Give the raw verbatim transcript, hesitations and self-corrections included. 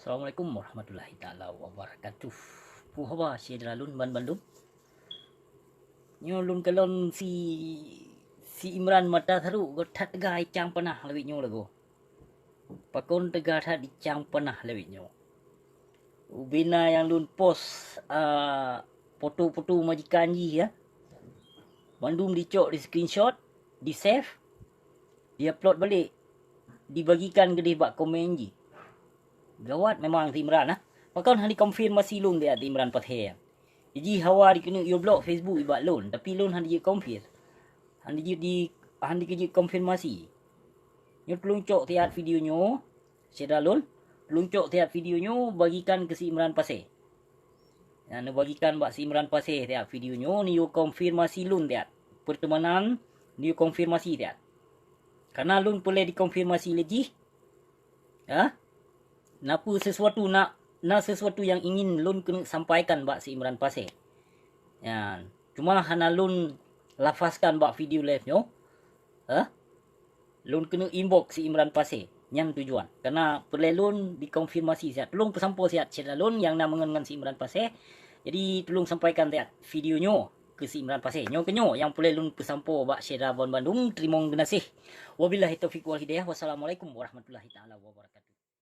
Assalamualaikum warahmatullahi taala wabarakatuh. Peue haba syedara lôn ban bandum? Nyoe lôn kalon si, si Imran mata sarok göt that teuga icang panah lawét nyoe lagoe. Pakon teuga that icang panah lawét nyoe? Ubena nyang lôn post, a, foto-foto majikan jih ya. Bandum dicok, di screenshot, di save, di upload balik, dibagikan keudeh bak komen jih. Gawat memang si Imran ah. Pakon han dikonfirmasi lôn siat si Imran Pasé. Jih hawa dikeuneuk yue blok Facebook ibak lôn, tapi lôn han dijeuet konfir. Han dijeuet di, han dikeujeuet konfirmasi. Nyoe tulông cok siat video nyoe, syedara lôn. Tulông cok siat video nyoe bagikan keu si Imran Pasé. Nah, neubagikan bak si Imran Pasé siat video nyoe, neuyue konfirmasi lôn siat. Pertemanan neuyue konfirmasi siat. Karena lôn peureulée dikonfirmasi lé jih. Ya. Na peue sesuatu, na, na sesuatu yang ingin lôn keuneuk sampaikan bak si Imran Pasé. Ya. Cuma hana lôn lafazkan bak video live nyoe. Ha? Lôn keuneuk inbox si Imran Pasé. Nyan tujuan. Karena peureulée lôn dikonfirmasi siat. Tulông peusampoe siat syedara lôn nyang na meungon ngon si Imran Pasé. Jadi tulông sampaikan siat video nyoe keu si Imran Pasé. Nyoe keuh nyoe nyang peureulée lôn peusampoe bak syedara ban bandum. Teurimong geunaséh. Wabillahi taufiq wal hidayah. Wassalamualaikum warahmatullahi taala wabarakatuh.